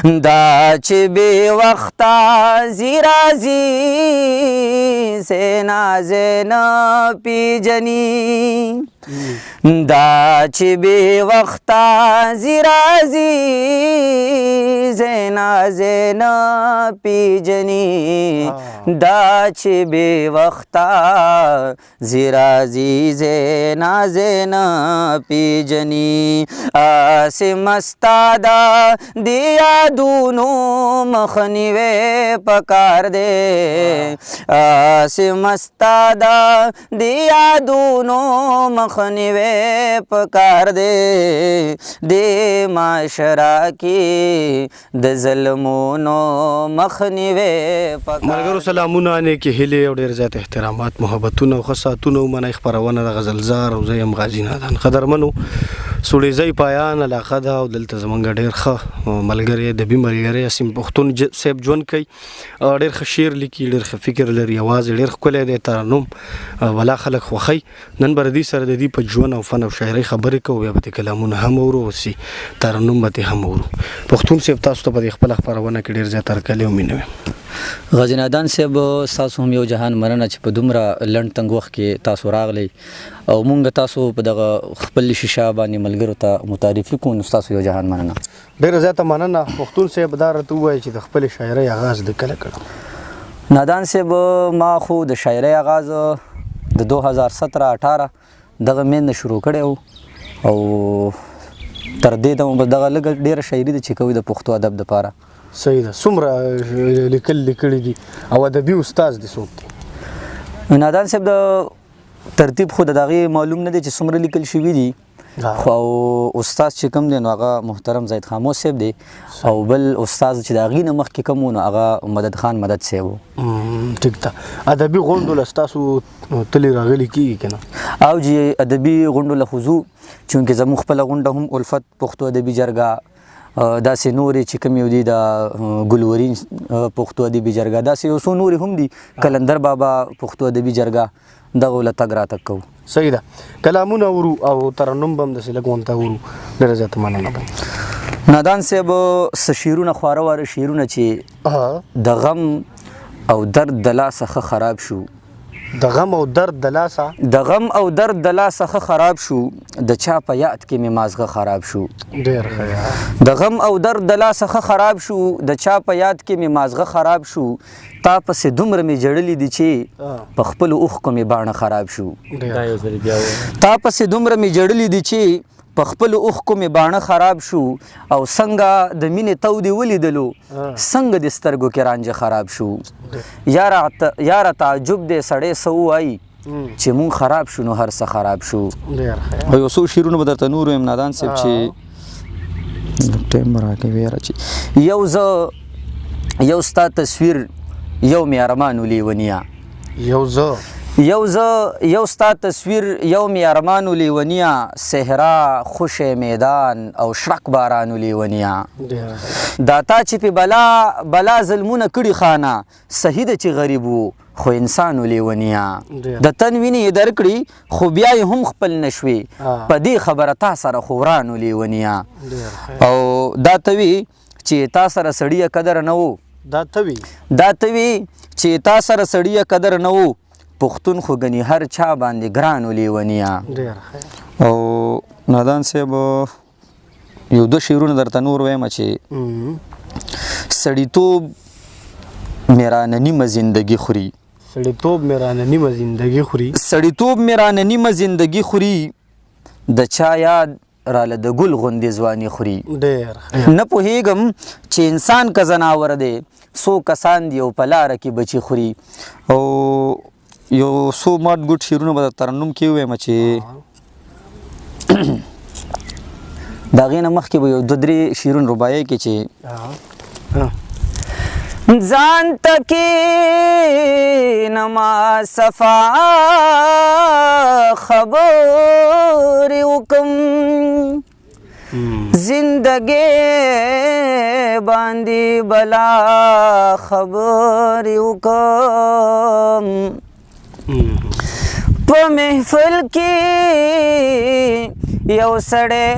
دا چې بې وخته ځي راځي، زینا زینا پیژني. دا چې بې وخته ځي راځي، زینا زینا پیژني. دا چې بې وخته ځي راځي، زینا زینا پیژني. اسې مستا دا دی یادونو مخنیوي پکار دی، اسې مستا دا دی یادونو مخنیوي پکار دی. د معاشره کې د ظلمونو مخنیوي پکار. ملګرو سلامونه، نیکې هیلې او ډېر زیات احترامات، محبتونه او ښه ساعتونه ومنئ. خپرونه د غزلزار او زه یم غازي نادان. قدرمنو، سوړیزۍ پایان علاقه ده او دلته زمونږ ډېر ښه ملګری، ادبي ملګری اسیم پښتون صاحب ژوند کوي. ډېر ښه شعر لیکي، ډېر ښه فکر لري، اواز یې ډېر ښکلی دی، ترنم ولا خلک خوښوي. نن به د دې سره د دې په ژوند او فن او شاعرۍ خبرې کوو، بیا به ترې کلامونه هم اورو او هسې ترنم به ترې هم اورو. پښتون صاحب، تاسو ته په دې خپله خپرونه کې ډېر زیات هرکلی او مینه وایم. غازي نادان صاحب، تاسو هم یو جهان مننه چې په دومره لنډ تنګ وخت کې تاسو راغلی او مونږ تاسو په دغه خپل شیشه باندې ملګرو ته متعارفي کوو، نو تاسو یو جهان مننه. ډېره زیاته مننه. پښتون صاحب، دا راته ووایه چې د خپلې شاعرۍ آغاز دې کله کړو؟ نادان صاحب، ما خو د شاعرۍ آغاز د 2017-18 دغه مین نه شروع کړی او تر دې دمه به دغه لږه ډېره شاعري ده چې کوي د پښتو ادب دپاره. صحیح ده. څومره لیکل لیکلي دي او ادبي استاد دې څوک دی؟ نادان صاحب، د ترتیب خو د دغې معلوم نه دی چې څومره لیکل شوي دي، خو استاد چې کوم دی نو هغه محترم زاهد خاموش صاحب دی، او بل استاد چې د هغې نه مخکې کوم و نو هغه مدد خان مدد صاحب و. ټیک ده. ادبي غونډو له ستاسو تلي راغلي کېږي که نه؟ او جی، ادبي غونډو له خو ځو، چونکې زموږ خپله غونډه هم الفت پښتو ادبي جرګه، داسې نورې چې کوم یو دي، د ګلورین پښتو ادبي جرګه، داسې یو څو نورې هم دي، کلندر بابا پښتو ادبي جرګه، دغه له تګ راتګ کوو. صحیح ده. کلامونه اورو او ترنم به هم داسې لږ غونته اورو. ډېره زیاته مننه به. نادان صاحب، څه شعرونه، خواره واره شعرونه چې د غم او درد د لاسه ښه خراب شو. د غم او درد د لاسه؟ د غم او درد د لاسه ښه خراب شو، د چا په یاد کې مې مازغه خراب شو. ډېر ښه. د غم او درد د لاسه ښه خراب شو، د چا په یاد کې مې مازغه خراب شو. تا پسې دومره مې ژړلي دي چې په خپلو اوښکو مې باڼه خراب شو. تا پسې دومره مې ژړلي دي چې په خپلو اوښکو مې باڼه خراب شو. او څنګه د مینې تو دې ولیدلو، څنګه دې سترګو کې رانجه خراب شو. یاره تعجب دی، سړی څه ووایي چې مونږ خراب شو نو هر څه خراب شو. او یو څو شعرونه به درته نور وایم نادان صاحب چې ټایم به راکوي. یاره چې یو زه، یو ستا تصویر، یو مې ارمان و لیونیه. یو زه، یو زه، یو ستا تصویر، یو مې ارمان و لیونیه. صحرا، خوشې میدان او شرک باران و لیونیه. دا تا چې په بلا بلا ظلمونه کړي خانه، صحیح ده چې غریب وو خو انسان و لیونیه. د تن وینې یې درکړي خو بیا یې هم خپل نشوي، په دې خبره تا سره خو وران و لیونیه. او دا ته وي چې تا سره سړیه قدر نه وو. دا ته وي، دا ته وي چې تا سره سړیه قدر نه وو، پښتون خو ګني هر چا باندې ګران و لیونیه. او نادان صاحب، یو دوه شعرونه درته نور وایم چې سړیتوب مې رانه نیمه زندګي خوري. سړیتوب مې رانه نیمه زندګي خوري. سړیتوب مې رانه نیمه زندګي خوري، د چا یاد راله د ګل غوندې ځواني خوري. ډېر. نه پوهېږم چې انسان که ځناور دی، څو کسان دي او په لاره کې بچي خوري. او یو څو ماټ ګوټ شعرونه به ترنم کې ووایم چې د هغې نه مخکې به یو دوه درې شعرونه رباعي کې چې ځان ته کښېنم، صفا خبرې وکم، زندګۍ باندې بلا خبرې وکم. په محفل کې یو سړی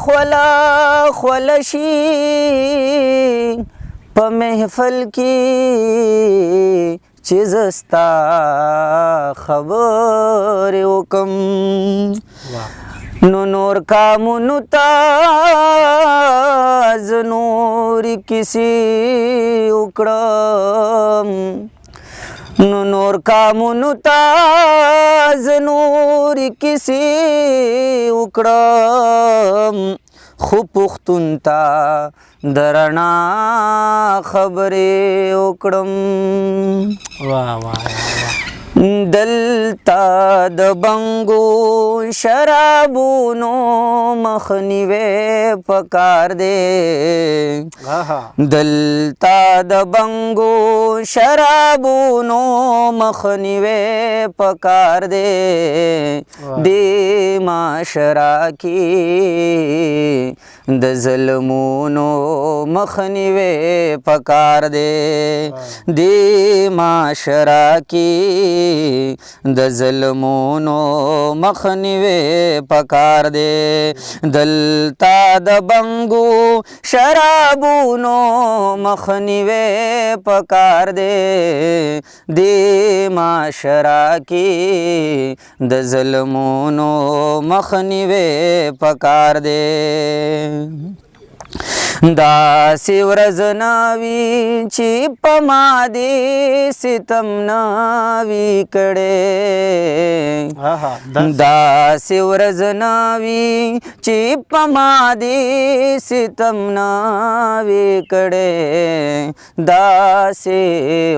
خوله خوله شي په محفل کې چې زه ستا خبرې وکم. نو نور کامونو ته زه نورې کیسې وکړم، نو نور کامونو ته زه نورې کیسې وکړم، خو پښتون ته د رڼا خبرې وکړم. واه واه واه. دلته د بنګو شرابونو مخنیوی پکار دی، دلته د بنګو شرابونو مخنیوی پکار دی، دې معاشره کې د ظلمونو مخنیوی پکار دی، دې معاشره کې د ظلمونو مخنیوی پکار دی، دلته د بنګو شرابونو مخنیوی پکار دی، دې معاشره کې د ظلمونو مخنیوی پکار دی. داسې ورځ نه وي چې په ما دې ستم نه وي کړی، داسې ورځ نه وي چې په ما دې ستم نه وي کړی، داسې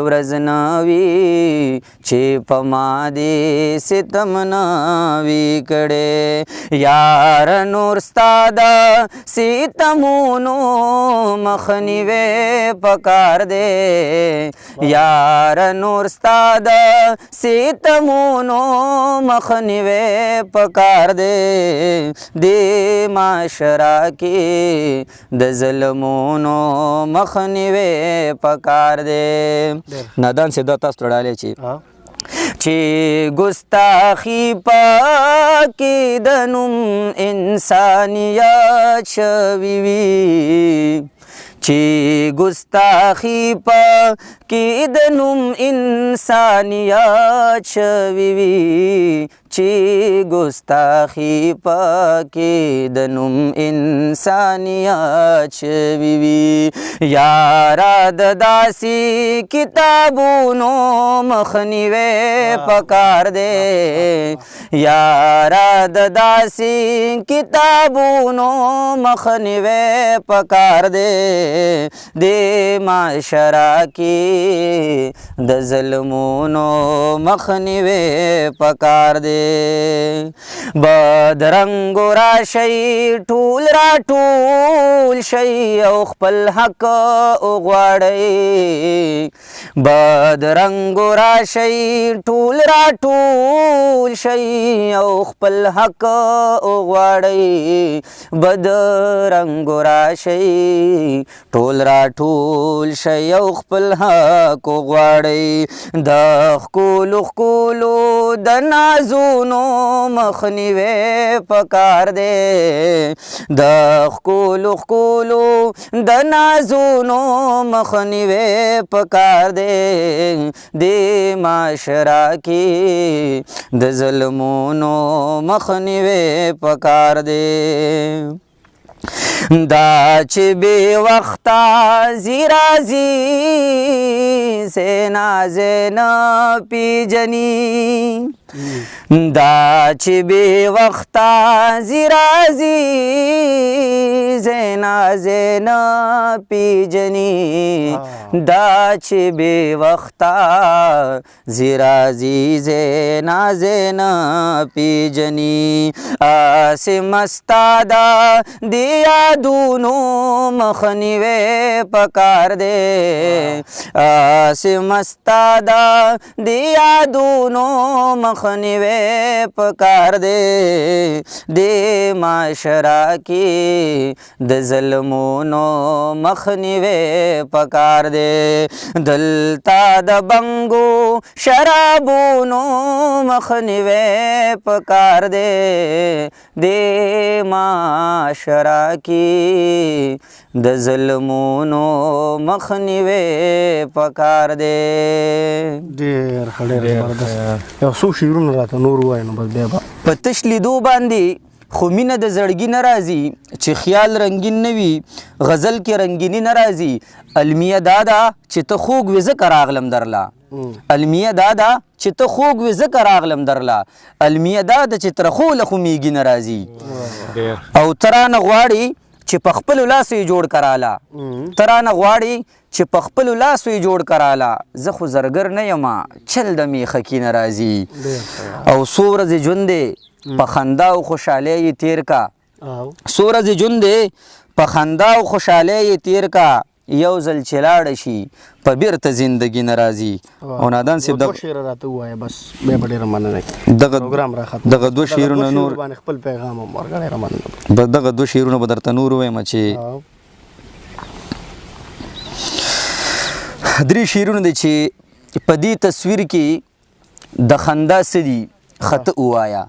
ورځ نه وي چې په ما دې ستم نه وي کړی. یار نور ستا د ستمونو مخنیوی پکار دی، یار نور ستا د ستمونو مخنیوی پکار دی، دې معاشره کې د ظلمونو مخنیوی پکار دی. نادان سي دا تاسو ته ډالۍ چې ګستاخی پاکې د نوم انسانیت شوي وي، چې ګستاخی پاکې د نوم انسانیت شوي وي، چې ګستاخی پاکې د نوم انسانیت شوي وي. یاره د داسې کتابونو مخنیوی پکار دی، یاره د داسې کتابونو مخنیوی پکار دی، دې معاشره کې د ظلمونو مخنیوی پکار دی. بدرنګو راشئ ټول راټول شئ او خپل حق وغواړئ، بدرنګو راشئ ټول راټول شئ او خپل حق وغواړئ، بدرنګو راشئ ټول راټول شئ او خپل حق وغواړئ. د ښکلو ښکلو د نازونو مخنیوی پکار دی، د ښکلو ښکلو د نازونو مخنیوی پکار دی، دې معاشره کې د ظلمونو مخنیوی پکار دی. دا چې بې وخته ځي راځي زینا زینا پیژني، دا چې بې وخته ځي راځي زینا زینا پیژني، دا چې بې وخته ځي راځي زینا زینا پیژني، هسې مستا ده دې یادونو مخنیوي پکار دی. عاصم ستا د دې یادونو مخنیوي پکار دی. دې معاشره کې د ظلمونو مخنیوي پکار دی. دلته د بنګو شرابونو مخنیوي پکار دی. دې معاشره کې د ظلمونو مخنیوي پکار دی. ډېر ښه، ډېر زبردست. یو څو شعرونه راته نور ووایه نو بس بیا به. په تش لیدو باندې خو مینه د زړګي نه راځي، چې خیال رنګین نه وي غزل کې رنګیني نه راځي. المیه دا ده چې ته خوږ وې ځکه راغلم درله. المیه دا ده چې ته خوږ وې ځکه راغلم درله. المیه دا ده چې ترخو له خو میږي نه راځي. او ته رانه غواړي چې په خپلو لاسو یې جوړ کراله. ته رانه غواړي چې په خپلو لاسو یې جوړ کراله. زه خو زرګر نه یم، چل د میخکي نه راځي. او څو ورځې ژوند دی په خندا او خوشحالۍ یې تېر کا. څو ورځې ژوند دی په خندا او خوشحالۍ یې تېر کا. یو ځل چې لاړه شي په بیرته زندگی نه راځي. او نادان صاحب دغه شعر راته ووایه بس، بیا به ډېره مننه. دغه پروګرام را ختم. دغه دوه شعرونه نور باندې خپل پیغام هم ورکړه، ډېره مننه. بس دغه دوه شعرونه به درته نور ووایم چې درې شعرونه دي چې په دې تصویر کې د خندا څه دي خطه ووايه.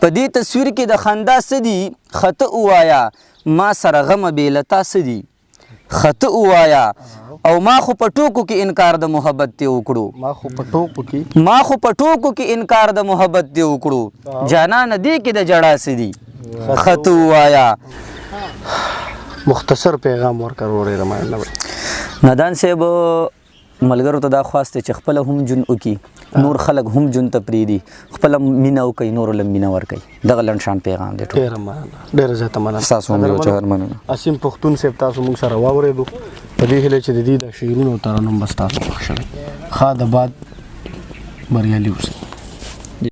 په دې تصویر کې د خندا څه دي خطه ووايه. ما سره غمه بې له تا څه دي خطه ووايه. او ما خو په ټوکو کې انکار د محبت دی وکړو. ما خو په ټوکو کې، ما خو په ټوکو کې انکار د محبت دی وکړو. جانانه دې کې د ژړا څه دي خطه ووايه. مختصر پیغام ورکړه ډېره مننه. نادان صاحب ملګرو ته دا خواست چې خپله هم ژوند وکړي، نور خلک هم ژوند ته پرېږدي، خپله مینه وکړي، نورو له مینه ورکوي. دغه لنډ شان پیغام دی. ډېره مننه، ډېره زیاته مننه. ستاسو هم یو جهان مننه. عاصم پښتون صاحب تاسو موږ سره واورېدو، په دې هیله چې د دې د شعرونو او ترنم به ستاسو خوښ شوی. ښاد آباد، بریالي اوسئ.